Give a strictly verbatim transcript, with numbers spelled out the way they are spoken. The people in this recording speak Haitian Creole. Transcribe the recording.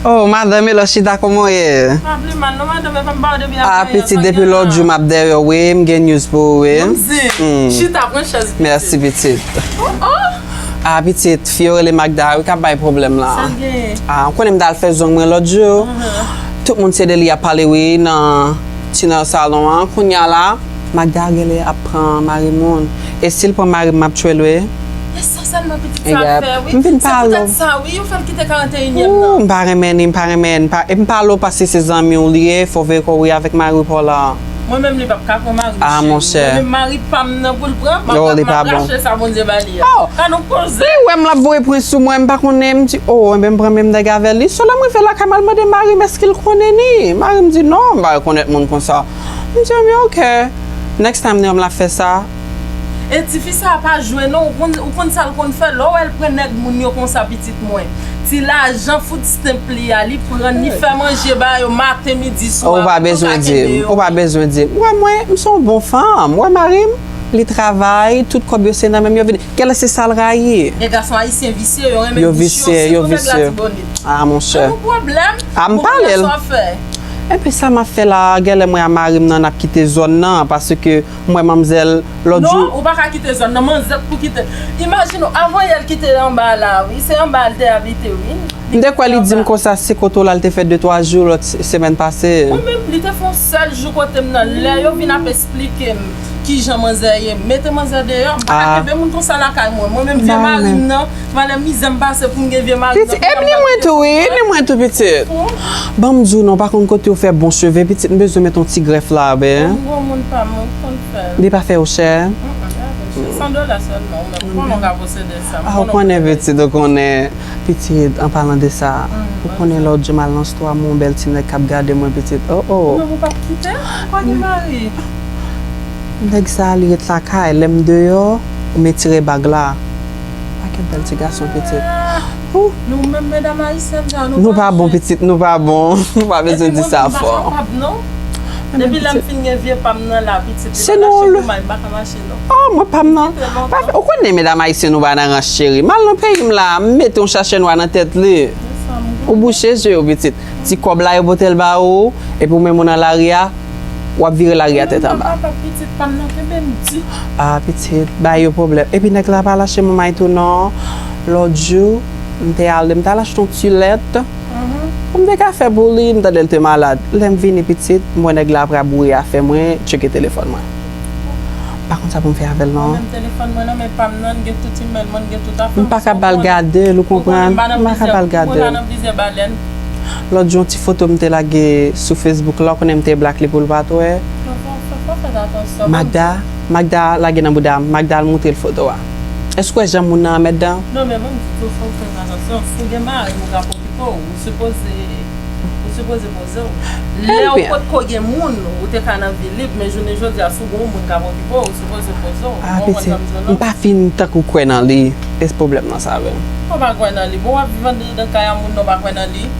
Oh, madanm, e lò chita kòman w ye? Pa pli mal non, madanm, e pa m ba w depi a pitit, depi lòt jou m ap dèyè w, wi, m gen news pou ou, wi. Chita, pran chèz, pitit. Mèsi, pitit. Ah, pitit, fi yo rele Magda, wi, k ap bay pwoblèm la. Sa l genyen? Ah, ou konnen m t al fè zong mwen lòt jou. Tout moun se de li y ap pale, wi, nan ti nan salon an. Kounye a la, Magda genlè ap pran mari moun. E si l pran mari m, m ap tchwe l, wi. E sa sèlman pitit sa fè, wi. M vin pale w. Se poutèt sa, wi, yo fè l kite karanneyennèm nan. M pa renmen ni, m pa renmen, m pa, e m pale w paske se zanmi w li ye, fò w veye kò w wi avèk mari pa w la. Mwen menm, li p ap ka pran mari m. Ah, monchè. Mwen menm, mari pa m nan pou l pran, m ap rache sa Bondye ba li a. Ka nou poze. Li wè m l ap voye pwen sou mwen, m pa konnen, m di, oh, enben m pran menm nèg avè li. Sou lè m rive lakay m al mande mari m èske l konnen ni. Mari m di, non, m pa rekonèt moun konsa. M di, ebyen, ok. Next time, Naomi, l ap fè sa. E tifi sa a pa jwe non, ou konn, ou konn sa l konn fè, lè w wè l pran nèg moun yo konsa, pitit mwen. Ti lajan food stamp li a, li pran, li fè manje ba yo maten, midi, swa. Ou pa bezwen di m, ou pa bezwen di m. Ou wè mwen, m se yon bon fanm. Ou wè mari m, li travay, tout kòb yo se nan men m yo vini. Genlè se sa l rayi. E gason ayisyen visye, yo renmen bouch yo, sitou nèg Latibonit. Ah, monchè. An nou pwoblèm. Ah, m pale l. Ebyen sa m ap fè la, genlè mwen a mari m nan n ap kite zòn nan, paske m wè manmzèl lòt jou. Non, ou pa ka kite zòn nan, manzè k pou kite. Imajine w, avan yè l kite anba la, wi, se anba a l te abite, wi. M te kwè li di m konsa se kote w la l te fè de twa jou lòt se-, semèn pase. Mwen menm, li te fè yon sèl jou kote m nan. Lè yo vin ap esplike m kijan manzè ye, m mete manzè deyò. M pa ka kenbe moun konsa lakay mwen. Mwen menm, vye mari m nan, valè mizè m pase pou m gen vye mari m nan. Pitit, e ni mwen tou, wi, ni mwen tou, pitit. Ban m di w non, pa konn kote w fè bon cheve, pitit, m bezwen met yon ti grèf la, ben. Yon gwo moun pa m, wi, k konn fè l. Li pa fè w chè? Mm, mm, li pa fè chè. San dola sèlman, ou menm, ou konnen w ka posede sa. Ah, ou konnen, pitit, ou konnen. Pitit, an palan de sa, ou konnen lòt jou m al nan stwa, m wè yon bèl ti nèg k ap gade mwen, pitit. Oh, oh. Ou menm ou p ap kite l? Ou pa gen mari? Nèg sa a, li ret lakay. Lè m deyò, m retire bag la. Pakèt bèl ti gason, pitit. Ouh. Nou menm medam ayisyèn sa, nou pa bon, pitit, nou pa bon. Nou pa bezwen di sa fò. Epi mwen menm, m pa kapab, non. Depi lè m fin gen vye pa m nan la, pitit, li pa ka mache pou mwen, m pa ka mache, non. Oh, mwen pa m nan. Ou konnen medam ayisyen nou pa nan rans, cheri. M al nan peyi m la, m mete yon chache nwa nan tèt li. Ou bouche je w, pitit. Ti kòb la, yo pote l ba ou, epi ou menm ou nan lari a, w ap vire lari a tèt anba. Papa, pitit pa m nan kenbe m di. Ah, pitit, bay yo pwoblèm. Epi nèg la pa lache manmay tou non. Lòt jou, m te ale, m t al achte yon ti lèt. Pou m te ka fè pou li, m tande l te malad. Lè m vini pitit, m wè nèg la ap raboure afè mwen, tcheke telefòn mwen. M pa konn sa pou m fè avè l non. Mwen menm telefòn mwen nan men pa m nan, gen tout email mwen, gen tout afè m. M pa ka ba l gade l, ou konprann? M pa ka ba l gade l. Mwen pa nan plizyè balèn. Lòt jou, yon ti foto m te lage sou Facebook la, ou konnen m te block li pou l pa t wè. Non, fò, fò, fò fè atansyon. Magda, Magda lage nan bouda m. Magda al moutre l foto a. Èske w wè jan moun nan anmèdan? Non, men mwen m di tou fò w fè atansyon. Si w gen mari, ou ka okipe w, ou sipoze, ou sipoze poze w. Lè w potko gen moun, ou te ka nan vi lib, men jounen jodi a, si w gen yon moun k ap okipe w, ou sipoze poze w. Ah, pitit, m pa fin tankou kwè nan li. E se pwoblèm nan sa vre. Ou pa kwè nan li. Bon, w ap viv anndan kay a moun nan, w pa kwè nan li.